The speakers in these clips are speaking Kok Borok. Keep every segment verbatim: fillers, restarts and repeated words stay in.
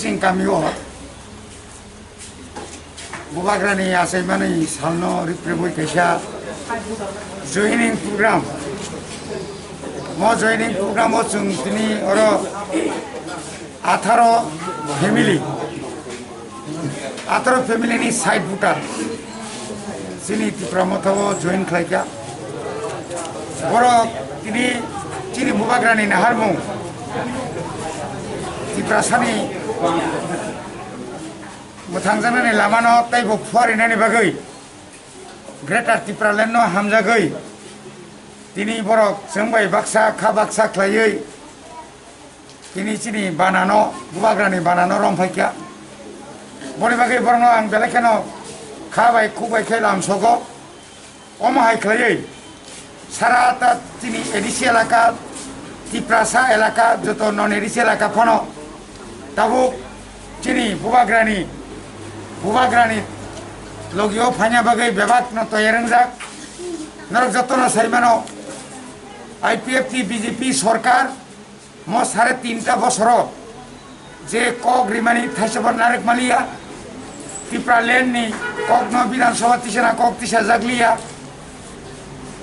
Chini kamio Bubagrani achaimani salno ripribwi kaisa joining program. Mo joining program o chwng tini oro atharo family, atharo family ni side voter chini Tipra Motha o join khlaikha. Borok tini chini Bubagrani naharmung Tiprasani mwthangjaknani lamano teibo phuarinani bagwi Greater Tipraland no hamjagwi tini borok chwng bai baksa kha baksa khlaiwi tini chini banano, Bubagrani banano romphai kha. Boni bagwi borokno ang belai kheno kha bai khuk bai khe lamsogo. Omo hai khlaiwi sara ta chini A D C elaka, Tiprasa elaka, joto non A D C elaka phano tabuk chini Bubagrani, Bubagrani logio phaina bagwi bebak no toyar wngjak. Norok jotono sai mano, I P F T B J P sorkar mo sare tinta bosoro je kok rimani thaisabo narwk maliya, Tipraland ni kokno Bidhan Sabha tisana kok tisajak liya,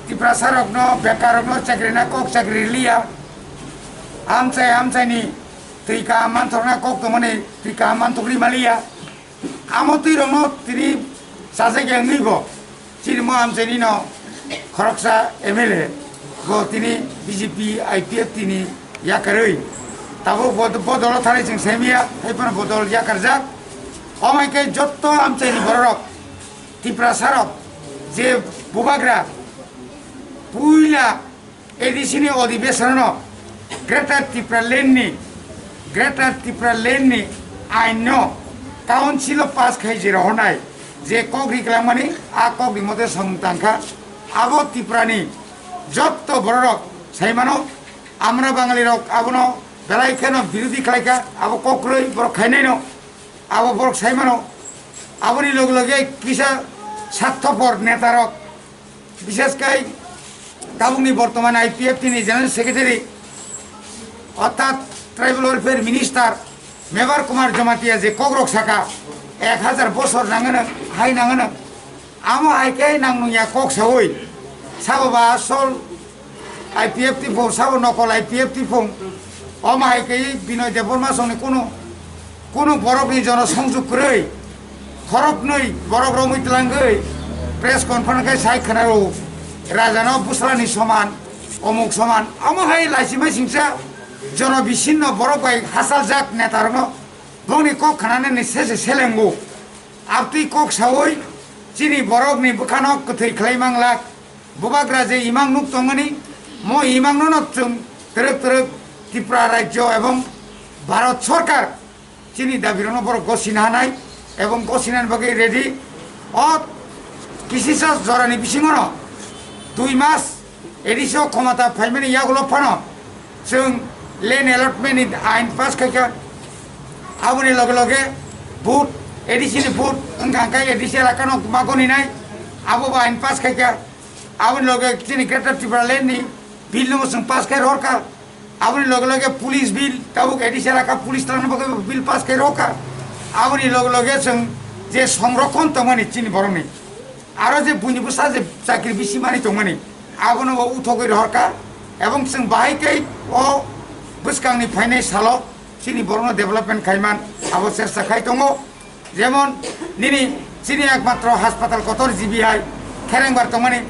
Tiprasa rokno bekar rokno chakri na kok chakri liya, amchai amchai ni twi kaham manthokna kok tongmani twi kaham manthok ri maliya. Amo twi rokno tini sajak ya wngwi bo chini mo amchaini no khoroksa M L A bo tini B J P I P F T ni yakarwi tabuk bo, bo dolo thani chwng saimaya, hai phano bo dol yakarjak. Omo hai khe jotto amchaini bororok, Tiprasarok je Bubagra puila A D C ni odibesonno Greater Tipraland ni, Greater Tipraland ni ain no council o pass khai je rohornai je kok ri kwlangmani a kok ri mote samung tangkha. Abo Tripura ni jotto bororok sai mano, amra Bangali rok abono belai kheno birodhi khlaikha, abo kokroi borok khainai no, abo borok sai mano. Aboni loge loge kisa sarthopor netarok, bishesh kai tabukni bortoman I P F T ni General Secretary orthat Tribal Welfare Minister Mebar Kumar Jamatia je kokrok saka, ek hajar bosor nangano, hai nangano, amo hai khe nang nungya kok saui, sabo ba asol I P F T phung, sabo nokol I P F T phung. Omo hai khe Binoy Debbarma songni kunu, kunu borokni jono songjuk kwrwi, khoroknwi borok romwi twlangwi press conference khai sai khwnaro, rajano bwsrani soman, omuk soman. Omo hai laisimai singsa jono bisinno borok bai hasaljak netarokno bongni kok khnanani sese selengo. Abtwi kok saui chini borokni bwkhano kwthwi khlai manglak. Bubagra je imang nuk tongmani, mo imang no no chwng twrwk twrwk Tripura rajyo ebong Bharat Sarkar chini dabi rokno borok gosina hanai ebong gosinani bagwi ready. O kisisa jorani bisingo no dui mas A D C o khomota phaimani yagulo phano chwng land allotment ni ain pass khaikha. Aboni loge loge vote, A D C ni vote wngkha hwnkhe A D C elaka no ma goninai, abo bo ain pass khaikha. Aboni loge chini Greater Tripura Land ni bill no chwng pass khai rohorkha. Aboni loge loge police bill, tabuk A D C elaka police talangna bagwi bill pass khai rohorkha. Aboni loge loge chwng je songrokhon tongmani chini borokni, aro je buini bwsa je chakri bisi mani tongmani, abono bo uthogwi rohorkha. Ebong chwng bahai khe o bwskangni phainai salo chini borokno development khaiman abo chesta khai tongo. Jemon nini chini ekmatro haspatal kotor G B I Kherengbar tongmani,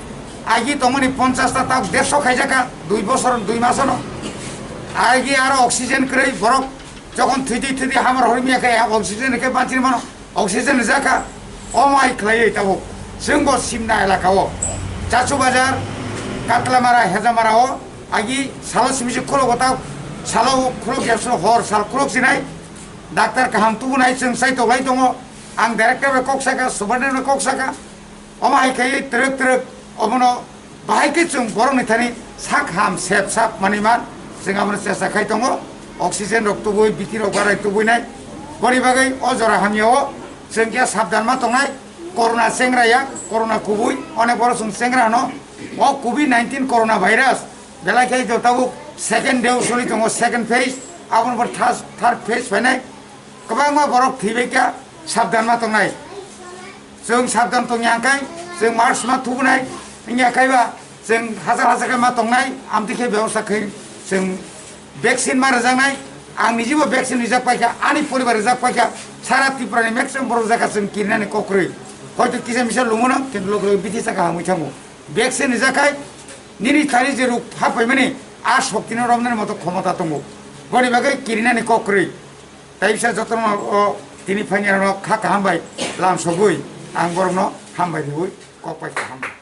agi tongmani ponchash ta tak dersho khaijakha dui bosor dui masono. Agi aro oxygen kwrwi borok jokhon thwidi thwidi hamar hormiya khe oxygen khe banchini mano. Oxygen rijak kha, omo hai khlaiwi tabuk chwng bo Simna elaka o, Chachu Bazar, Katlamara, Hejamara o agi salo simi se khulok o ta, salo khulok ya salo hor sal khulok sinai, doctor kaham tubunai chwng sai toklai tongo. Ang director bai kok saka, superintendent bai kok saka, omo hai khe twrwk twrwk obono bahai khe chwng borokni thani sak ham sep sap manwi man, chwng abono chesta khai tongo. Oxygen rok tubui, biti rok barai tubui nai, boni bagwi o jora hamya o chwng khe sabdan ma tongnai. Corona chengra ya, corona kubui, onek borok chwng chengra hwno. O covid nineteen corona virus belai khe jo tabuk second wave soli tongo, second phase, aboni pore third, third phase phainai. Kwbangma borok thwibaikha, sabdan ma tongnai. Chwng sabdan tongya hwnkhe chwng march ma thubunai, wngya khaiba chwng hajar hajar khe ma tongnai, amtwi khe bebosta khe chwng vaccine ma rwjaknai. Ang nijibo vaccine rijak paikha, ani poribar rijak paikha, sara Tripura ni maximum borok rijak kha, chwng kirinani kok kwrwi. Hoito kisa misa lungmano, kintu lok lok bithi saka hamwi thango. Vaccine rijak khai nini thani je ruk ha paimani a shokti no romnani moto khomota tongo. Boni bagwi kirinani kok kwrwi. Tai bisa jotono o tini phaini ano kha kaham bai lam sogwi ang borokno hambai riwi kok pai kaham.